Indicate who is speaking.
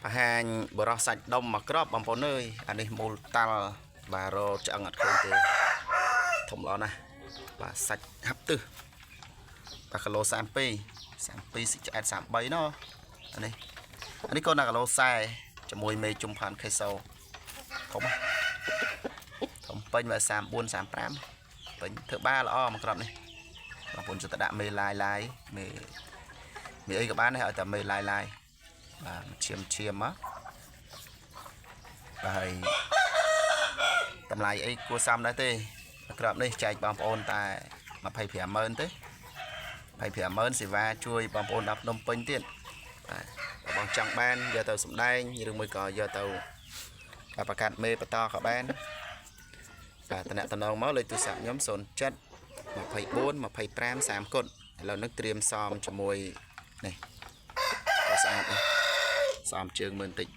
Speaker 1: បង្ហាញបរោះសាច់ដុំមកក្របបងប្អូនអើយអានេះមូលតាល់បាទរឆ្អឹងអត់ឃើញទេធំល្អណាស់បាទសាច់ហាប់ទឹះបាទគីឡូ32 32សិឆ្អែត33ណោះអានេះអានេះកូនណាគីឡូ40ជាមួយមេជុំផានកេសូធំណាស់ធំពេញបាទ34 35ពេញធ្វើបាល្អមកក្របនេះបងប្អូនចុះទៅដាក់មេឡាយឡាយមេមេអីក៏បានដែរឲ្យតែមេឡាយឡាយ បាទឈាមឈាមមកបាទហើយតម្លៃអីគួរសមដែរទេក្របនេះចែកបងប្អូនតែ250,000ទេ250,000សេវាជួយបងប្អូនដល់ភ្នំពេញទៀតបាទបើបងចង់បានយកទៅសំដែងឬមួយក៏យកទៅបាទប្រកាសមេបន្តក៏បានបាទតំណតំណងមកលេខទូរស័ព្ទខ្ញុំ07 24 25 30គុតឥឡូវនេះត្រៀមសមជាមួយនេះក៏ស្អាតនេះ សំជើងមើលបន្តិច